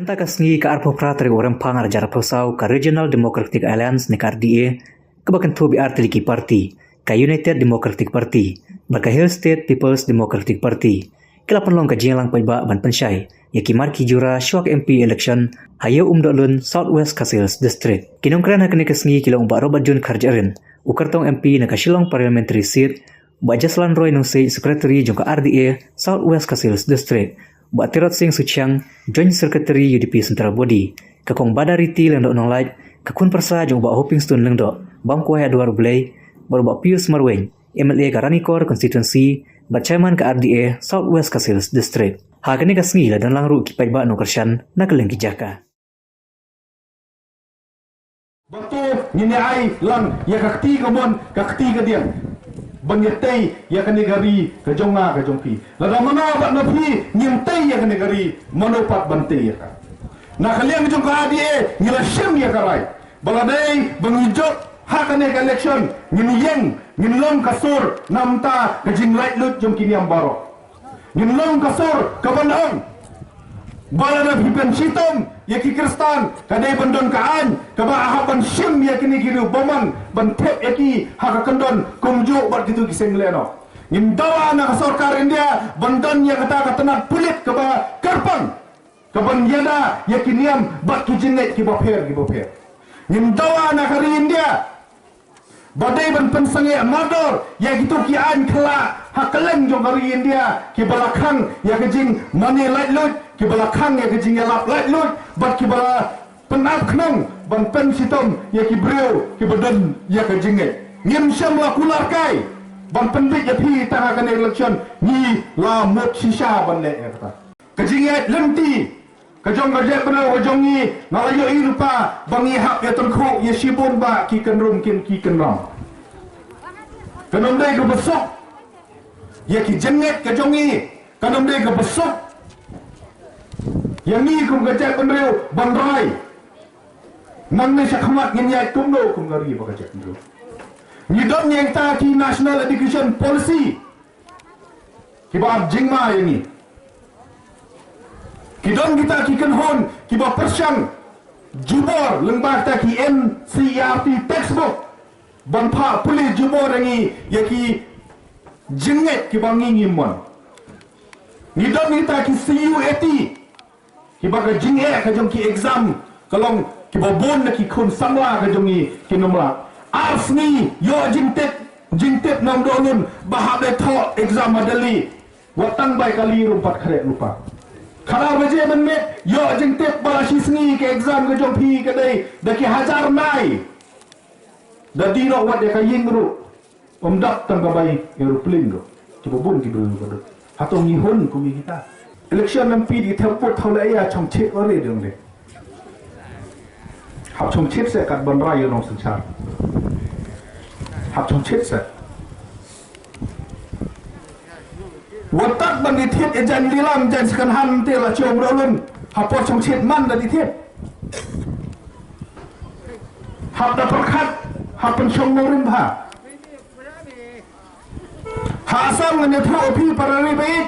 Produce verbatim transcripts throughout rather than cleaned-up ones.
Mynta ka sngi ka arphew phra tarik u Rymphang arhajar arphew saw ka Regional Democratic Alliance ne ka R D A, kaba kynthup ïa ar tylli ki party, ka United Democratic Party bad ka Hill State People's Democratic Party, ki la pynlong ka jingïalang paidbah ban pynshai ïa ki marki jura shuwa ka M P election ha Ïew Umdohlun, South West Khasi Hills District. Ki nongkren ha kane ka sngi ki long u Bah Robert June Kharjahrin, u kyrtong M P na ka Shillong Parliamentary Seat, Bah Jaslan Roy Nongsiej, Secretary jong ka R D A South West Khasi Hills District, Bah Tirot Singh Suchiang, Joint Secretary U D P Central Body, ka Kong Badariti Lyngdoh Nonglait, ka khun pyrsa jong u Bah Hopingstone Lyngdoh, bam kwai ha duwar U Blei, bad u Bah Pius Marwein, M L A ka Ranikor Constituency bad Chairman ka R D A South West Khasi Hills District. Ha kane ka sngi la don lang ruh ki paidbah nongkyrshan na kylleng ki jaka. Ba to ngin ïa ai lang ïa ka kti kamon ka kti kadiang ban ïa tei ïa kane ka ri ka jong nga ka jong phi. Lada mano bad na phi ngin tei ïa kane ka ri, mano pat ban tei ïa ka? Na ka liang jong ka R D A ngi la shim ïa ka rai ba lada ba ngi jop ha kane ka election ngin ïeng, ngin long ka sur na bynta ka jinglaitluid jong ki niam baroh. Ngin long ka sur kaban ong ba lada phi pynshitom ïa ki Khristan ka dei ban don ka aiñ kaba hap ban shim ïa kine ki riewbymman ban thep ïa ki ha ka kyndon kumjuh bad kito ki seng lehnoh. Ngin dawa na ka sorkar India ban don ïa kata ka tnat pulit kaba kyrpang kaban ïada ïa ki niam bad ki jingngeit kiba pher kiba pher. Ngin dawa na ka ri India ba dei ban pynsangeh mardor ïa kito ki aiñ khyllah ha kylleng jong ka ri India kiba la khang ïa ka jingmane laitluid, kiba la khang ïa ka jingïalap laitluid bad kiba la pynap khnang ban pynshitom ïa ki briew kiba don ïa ka jingngeit. Ngim shym la kular kai ban pynbeit ïa phi tang ha kane election, ngi la mut shisha ban leh ïa kata. Ka jingïaid lynti ka jong ka jaitbynriew ka jong ngi, nga la ïohi lypa ba ngi hap ïa tyngkhuh ïa shibun bah ki kynrum ki kynram. Kan ym dei kaba suk ïa ki jingngeit ka jong ngi, kan ym dei kaba suk ïa ngi kum ka jaitbynriew ban rai. Nangne sha khmat ngin ïaid kumno kum ka ri bad ka jaitbynriew? Ngi don ïa kita ki National Education Policy kiba ap jingma ïa ngi. Ki don kita ki kynhun kiba pyrshang jubor lyngba kita ki N C E R T textbook ban phah pule jubor ïa ngi ïa ki jingngeit kiba ngi ngim mon. Ngi don kita ki C U E T kiba ka jingeh ka jong ki exam ka long kiba bun na ki khun samla ka jong ngi kin ym lah. Ar sngi ïoh jingtip, jingtip na Umdohlun ba hap leit thoh exam ha Delhi. Wat tang bai kali ruh ym pat khreh lypa. Khadar baje mynmiet ïoh jingtip ba la shi sngi ka exam ka jong phi ka dei da ki hajar nai. Da dih noh wat ïa ka ïing ruh. Ym dap tang ka bai aeroplane ruh. Kiba bun ki briew ba duk. Hato ngi hun kum ïa kita? Election M P dei thep vote thaw leh ïa chongchit ore dong de. Hap chongchit se kat ban rai ïa u nongsynshar. Hap chongchit se. Wat tat ban ïa thied ïa jaiñ lilam jaiñ second hand te la chom roh lun. Ha por chongchit man da dei thied. Hap da pyrkhat, hap pynshong nongrim bha. Ha Assam ngan ïathuh ïa phi para ri baieit.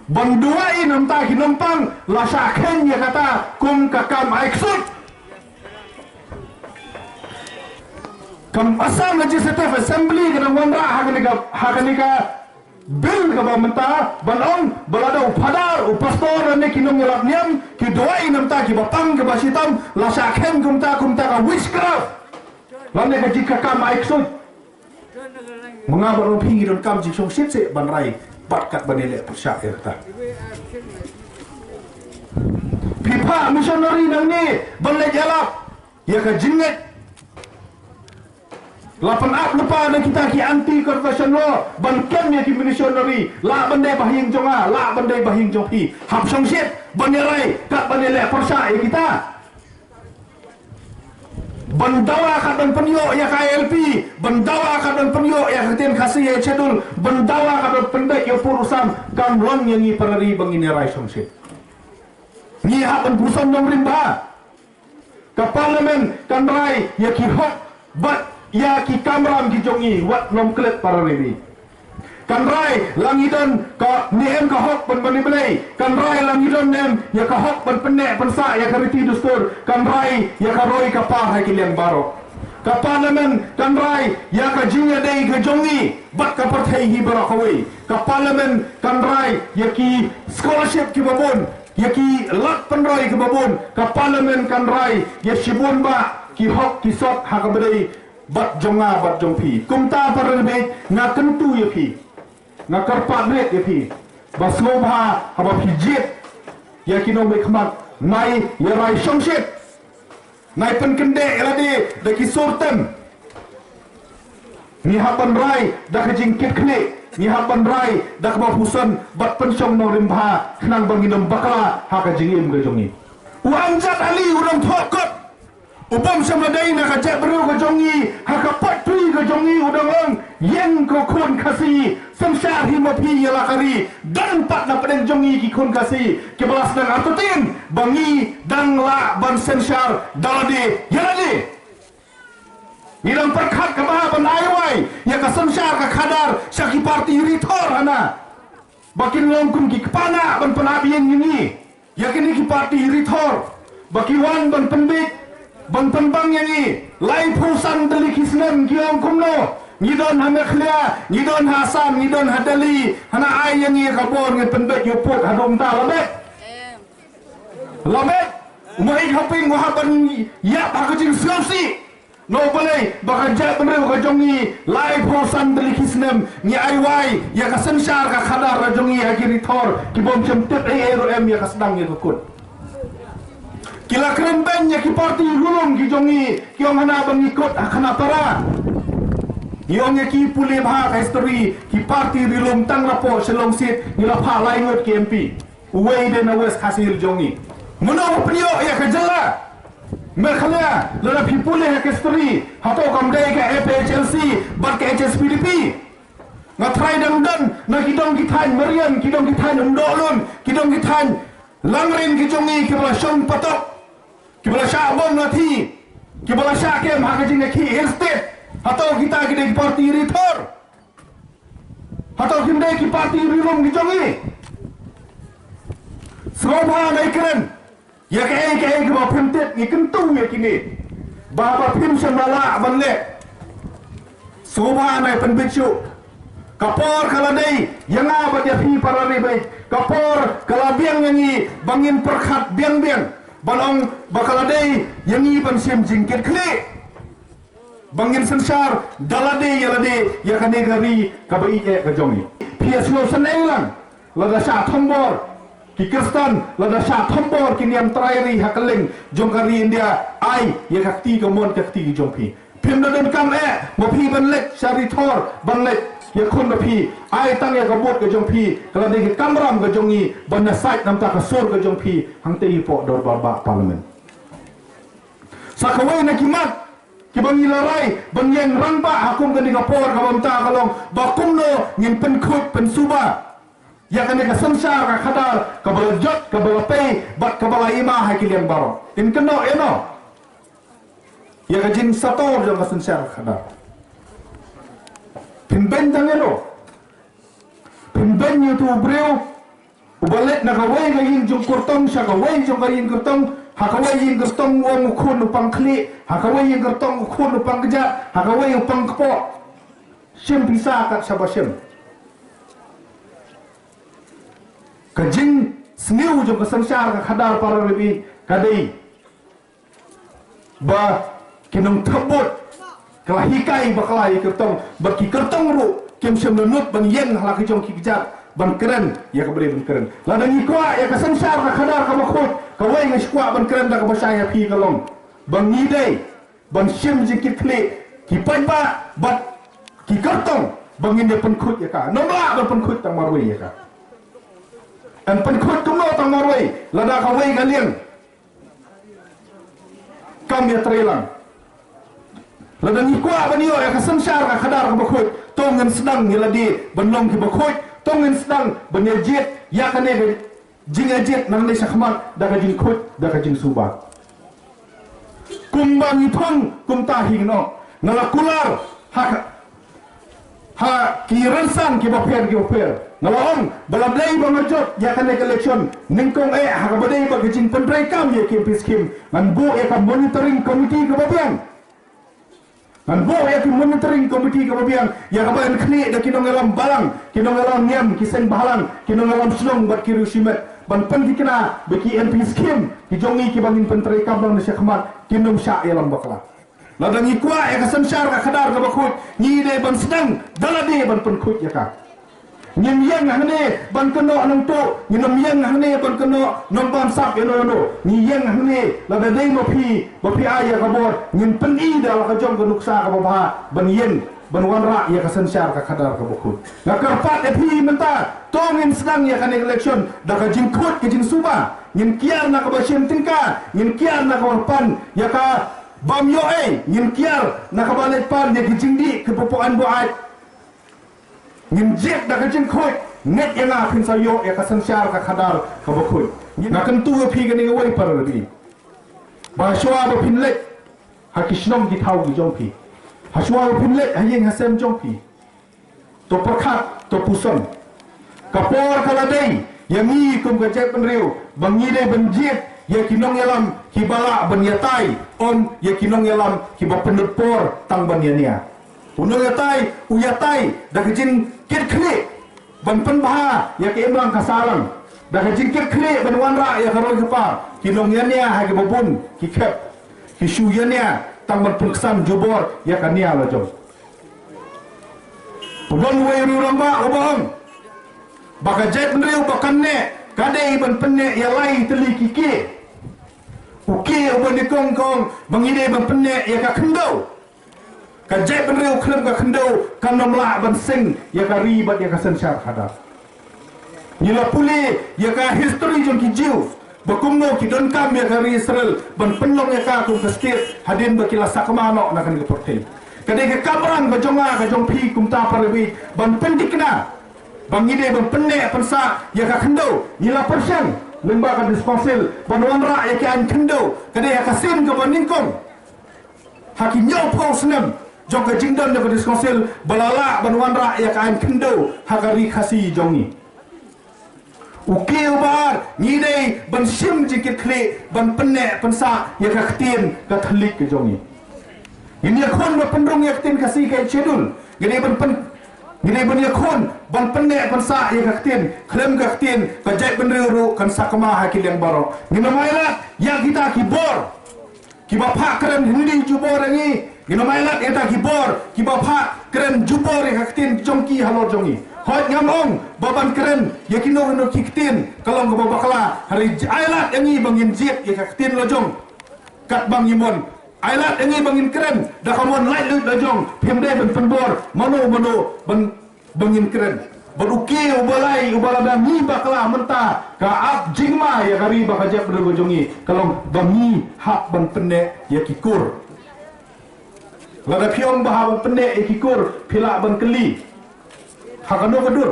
Ban duwai na bynta ki nongpang la shah kheiñ ïa kata kum ka kam ai ksuid. Kam Assam Legislative Assembly ka dang wanrah ha kane ka, ha kane ka bill kaba mynta ban ong ba lada u phadar, u pastor lane ki nongïalap niam ki duwai na bynta kiba pang kiba shitom la shah kheiñ kumta, kumta ka witchcraft lane ka jingkakam ai ksuid. Ma nga bad ma phi ngi donkam jingshongshit seh ban rai bad kat ban ïaleh pyrshah ïa kata. Phi phah missionary nangne ban leit ïalap ïa ka jingngeit. La pynap lypa na kita ki anti conversion law ban kem ïa ki missionary, lah ban dei ba ha ïing jong nga, lah ban dei ba ha ïing jong phi. Hap shongshit ban ïa rai kat ban ïaleh pyrshah ïa kita. Ban dawa kat ban pynïoh ïa ka I L P, ban dawa kat ban pynïoh ïa ka ktien Khasi Eighth Schedule, ban dawa kat ban pynbeit ïa u pud u sam, kam long ïa ngi para ri ba ngin ïa rai shongshit. Ngi hap ban puson nongrim bha. Ka Parliament kan rai ïa ki hok bad ïa ki kamram ki jong ngi wat nongklet para ri. Kan rai la ngi don ka ne em ka hok ban ban ïa Blei. Kan rai la ngi don ne em ïa ka hok ban pynneh pynsah ïa ka riti dustur. Kan rai ïa ka roi ka par ha ki liang baroh. Ka Parliament kan rai ïa ka jingïadei ka jong ngi bad ka pyrthei hi baroh kawei. Ka Parliament kan rai ïa ki scholarship kiba bun, ïa ki lad pynroi kiba bun. Ka Parliament kan rai ïa shibun bah ki hok ki sot ha kaba dei bad jong nga bad jong phi. Kumta para rebit, nga kyntu ïa phi, nga kyrpad rit ïa phi ba sngewbha haba phi jied ïa ki nongmihkhmat, nai ïa rai shongshit, nai pynkyndeh ïa lade da ki sur tem. Ngi hap ban rai da ka jingkitkhlieh, ngi hap ban rai da kaba pyrshang bad pynshong nongrim bha khnang ba ngin ym bakla ha ka jingim ka jong ngi. U Amjad Ali u dang thoh kot, u bym shym la dei na ka jaitbynriew ka jong ngi, ha ka poetry ka jong ngi u dang ong, ïeng ko khun Khasi, synshar hi ma phi ïa la ka ri. Don pat na pdeng jong ngi ki khun Khasi kiba la sdang artatien ba ngi dang lah ban synshar da lade ïa lade. Ngi dang pyrkhat kaba ban ai wai ïa ka synshar ka khadar sha ki parti rithor hana, ba kin long kum ki kpa nga ban pynap ïing ïa ngi. Ïa kine ki parti rithor ba ki wan ban pynbit, ban pynbang ïa ngi. Laiphew san tylli ki snem ki ong kumno, ngi don ha Meghalaya, ngi don ha Assam, ngi don ha Delhi, hana ai ïa ngi ka bor ngin pynbit ïa u pud haduh mynta. La bit, la bit. U Mahi Hoping u hap ban ïap ha ka jingsngewsih. No balei ba ka jaitbynriew ka jong ngi laiphew san tylli ki snem ngi ai wai ïa ka synshar ka khadar ka jong ngi ha ki rithor ki bym shym tip ei ei ruh em ïa ka sdang ïa ka kut. Ki la kren beiñ ïa ki parti rilum ki jong ngi, ki ong hana ba ngi kut ha khana para. Ngi ong ïa ki pule bha ka history, ki parti rilum tang napoh Shillong seat ngi la phah lai ngut ki M P. Uwei dei na West Khasi Hills jong ngi. Mano ba pynïoh ïa ka jylla Meghalaya? Lada phi pule ha ka history, hato kam dei ka A P H L C bad ka H S P D P? Nga tharai dang don na ki dong ki thaiñ Mariang, ki dong ki thaiñ Umdohlun, ki dong ki thaiñ Langrin ki jong ngi kiba la shong patok, kiba la shah bom lathi, kiba la shah kem ha ka jingïakhih Hill State. Hato kita ki dei ki parti rithor? Hato kim dei ki parti rilum ki jong ngi? Sngewbha nai kren ïa kaei kaei kaba phim tip, ngi kyntu ïa kine ba haba phim shym la lah ban leh, sngewbha nai pynbit shuh. Ka por ka la dei ïa nga bad ïa phi para rebit, ka por ka la biang ïa ngi ba ngin pyrkhat biang biang, ban ong ba ka la dei ïa ngi ban shim jingkitkhlieh. Ba ngin synshar da lade ïa lade ïa kane ka ri kaba ïeit eh ka jong ngi. Phi ïa sngewsynei lang lada shah thombor ki Khristan, lada shah thombor ki niam trai ri ha kylleng jong ka ri India, ai ïa ka kti kamon ka kti ka jong phi. Phim da donkam eh ma phi ban leit sha ri thor ban leit ïakhun ma phi. Ai tang ïa ka vote ka jong phi, ka lade ka kamram ka jong ngi, ban ïasaid namar ka sur ka jong phi hangtei hapoh dorbar bah Parliament. Sa kawei na ki mat kiba ngi la rai ban ïeng rangbah ha kum kane ka por kaba mynta ka long ba kumno ngin pynkhuid pynsuba ïa kane ka synshar ka khadar kaba la jot, kaba la pei bad kaba la ima ha ki liang baroh. Ngin kynnoh ïa no ïa ka jingsator jong ka synshar ka khadar. Phin beiñ tang ïa no, phin beiñ ïa uto u briew uba leit na kawei ka ïing jong kyrtong sha kawei jong ka ïing kyrtong, ha kawei ïing kyrtong u ong u khun u pang khlieh, ha kawei ïing kyrtong u khun u pang kjat, ha kawei u pang kpoh. Shim pisa kat shaba shim. Ka jingsniew jong ka synshar ka khadar para rebit ka dei ba ki nongthep vote ki la hikai bakla ïa ki kyrtong, bad ki kyrtong ruh kim shym la nud ban ïeng ha la ki jong ki kjat ban kren ïa kaba dei ban kren. Lada ngi kwah ïa ka synshar ka khadar kaba khuid, kawei nga shu kwah ban kren da kaba shai ha phi ka long ba ngi dei ban shim jingkitkhlieh ki paidbah bad ki kyrtong ba ngin ïa pynkhuid ïa ka. Ym lah ban pynkhuid tang marwei ïa ka. Yn pynkhuid kumno tang marwei lada kawei ka liang kam ïatrei lang? Lada ngi kwah ban ïoh ïa ka synshar ka khadar kaba khuid, to ngin sdang ïa lade ban long kiba khuid, to ngin sdang ban ïa jied ïa kane ka jingïajied nangne shakhmat da ka jingkhuid, da ka jingsuba. Kumba ngi phong kumta hi ngin ong. Nga la kular ha ka Ha ki rynsan kiba pher kiba pher. Nga la ong ba lada dei ba nga jop ïa kane ka election nyngkong eh ha kaba dei bad ka jingpyntreikam ïa ki M P scheme, ngan buh ïa ka monitoring committee kaba biang. Ngan buh ïa ki monitoring committee kaba biang ïa kaba yn khlieh da ki nongïalam balang, ki nongïalam niam, ki seng bhalang, ki nongïalam shnong bad ki riewshimet ban pynthikna ba ki M P scheme ki jong ngi kiba ngin pyntreikam lang na shakhmat kin ym shah ïalam bakla. Lada ngi kwah ïa ka synshar ka khadar kaba khuid, ngi dei ban sdang da lade ban pynkhuid ïa ka. Ngim ïeng hangne ban kynnoh nangtuh, ngim ïeng hangne ban kynnoh nongbamsap ïano ïano. Ngi ïeng hangne lada dei ma phi ba phi ai ïa ka bor, ngin pyni da la ka jong ka nuksa kaba bha ban ïeng ban wanrah ïa ka synshar ka khadar kaba khuid. Nga kyrpad ïa phi mynta, to ngin sdang ïa kane ka election da ka jingkhuid ka jingsuba. Ngin kiar na kaba shim tyngka, ngin kiar na kaba pan ïa ka bym ïoh ei, ngin kiar na kaba leit pan ïa ki jingdih kiba pynbuaid. Ngin jied da ka jingkhuid, ngeit ïa nga phin sa ïoh ïa ka synshar ka khadar kaba khuid. Nga kyntu ïa phi kane kawei para lade, ba shuwa ba phin leit ha ki shnong ki thaw ki jong phi, ha shuwa ba phin leit ha ïing ha sem jong phi, to pyrkhat, to puson. Ka por ka la dei ïa ngi kum ka jaitbynriew ba ngi dei ban jied ïa ki nongïalam kiba lah ban ïatai, ym ïa ki nongïalam kiba pynlut por tang ban ïania. U nongïatai u ïatai da ka jingkitkhlieh ban pynbha ïa ka imlang ka sahlang, da ka jingkitkhlieh ban wanrah ïa ka roi ka par. Ki nongïania ha kiba bun ki khep, ki shu ïania tang ban pynksan jubor ïa ka nia la jong. U don uwei u rangbah uba ong ba ka jaitbynriew ba kan neh ka dei ban pynneh ïa lai tylli ki kiei. U kiei uba nyngkong ka ong ba ngi dei ban pynneh ïa ka khyndew. Ka jaitbynriew khlem ka khyndew kan ym lah ban seng ïa ka ri bad ïa ka synshar khadar. Ngi la pule ïa ka history jong ki Jew ba kumno ki donkam ïa ka ri Israel ban pynlong ïa ka kum ka state hadien ba ki la sakma noh na kane ka pyrthei. Ka dei ka kamram ka jong nga ka jong phi kumta para bangeit ban pynthikna ba ngi dei ban pynneh pynsah ïa ka khyndew. Ngi la pyrshang lyngba ka District Council ban wanrah ïa ki aiñ khyndew. Ka dei ha ka sien kaba nyngkong ha ki hynñiewphew snem jong ka jingdon jong ka District Council ba la lah ban wanrah ïa ka aiñ khyndew ha ka ri Khasi jong ngi. U kiei uba ar, ngi dei ban shim jingkitkhlieh ban pynneh pynsah ïa ka ktien Katholik ka jong ngi. Ngin ïakhun ban pynrung ïa ka ktien Khasi ka Eighth Schedule. Ngi dei ban pyn, ngi dei ban ïakhun ban pynneh pynsah ïa ka ktien, khlem ka ktien ka jaitbynriew ruh kan sakma ha ki liang baroh. Ngin ym ailad ïa kita ki bor kiba phah kren Hindi jubor ïa ngi. Ngin ym ailad ïa kita ki bor kiba phah kren jubor ïa ka ktien jong ki halor jong ngi. Hooid, ngam ong ba ban kren ïa kino kino ki ktien ka long kaba bakla. Hynrei ailad ïa ngi ba ngin jied ïa ka ktien la jong. Katba ngi mon, ailad ïa ngi ba ngin kren da ka mon laitluid la jong. Phim dei ban pynbor mano mano ban ba ngin kren. Bad u kiei uba lai uba lada ngi bakla mynta ka ap jingma ïa ka ri bad ka jaitbynriew ka jong ngi ka long ba ngi hap ban pynneh ïa ki kur. Lada phi ong ba hap ban pynneh ïa ki kur, phi lah ban kylli ha kano ka dur?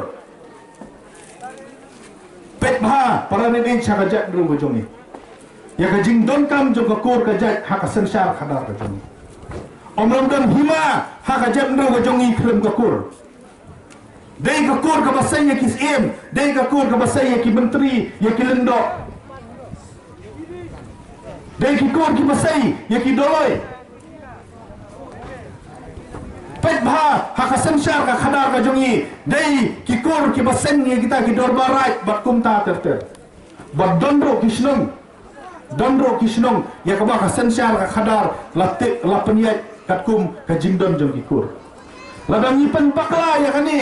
Peit bha para ngi sha ka jaitbynriew ka jong ngi, ïa ka jingdonkam jong ka kur ka jait ha ka synshar khadar ka jong ngi. Ym don hima ha ka jaitbynriew ka jong ngi khlem ka kur. Dei ka kur kaba sei ïa ki syiem, dei ka kur kaba sei ïa ki myntri, ïa ki lyngdoh. Dei ki kur kiba sei ïa ki dolloi. Peit bha ha ka synshar ka khadar ka jong ngi, dei ki kur kiba seng ïa kita ki dorbar raid bad kumta ter ter. Bad don ruh ki shnong, don ruh ki shnong ïa kaba ka synshar ka khadar la tip la pynïaid katkum ka jingdon jong ki kur. Lada ngi pynbakla ïa kane,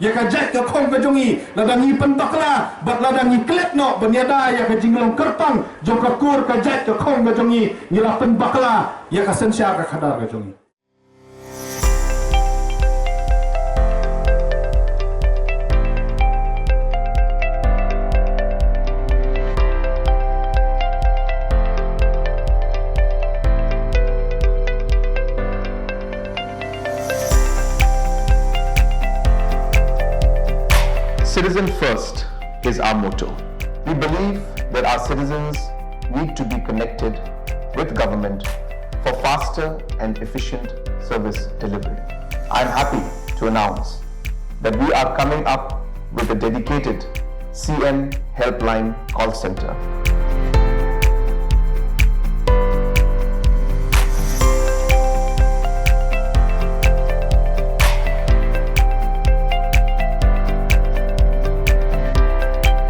ïa ka jait ka khong ka jong ngi, lada ngi pynbakla bad lada ngi klet noh ban ïada ïa ka jinglong kyrpang jong ka kur ka jait ka khong ka jong ngi, ngi la pynbakla ïa ka synshar ka khadar ka jong ngi. Citizen First is our motto. We believe that our citizens need to be connected with government for faster and efficient service delivery. I'm happy to announce that we are coming up with a dedicated C M Helpline call center.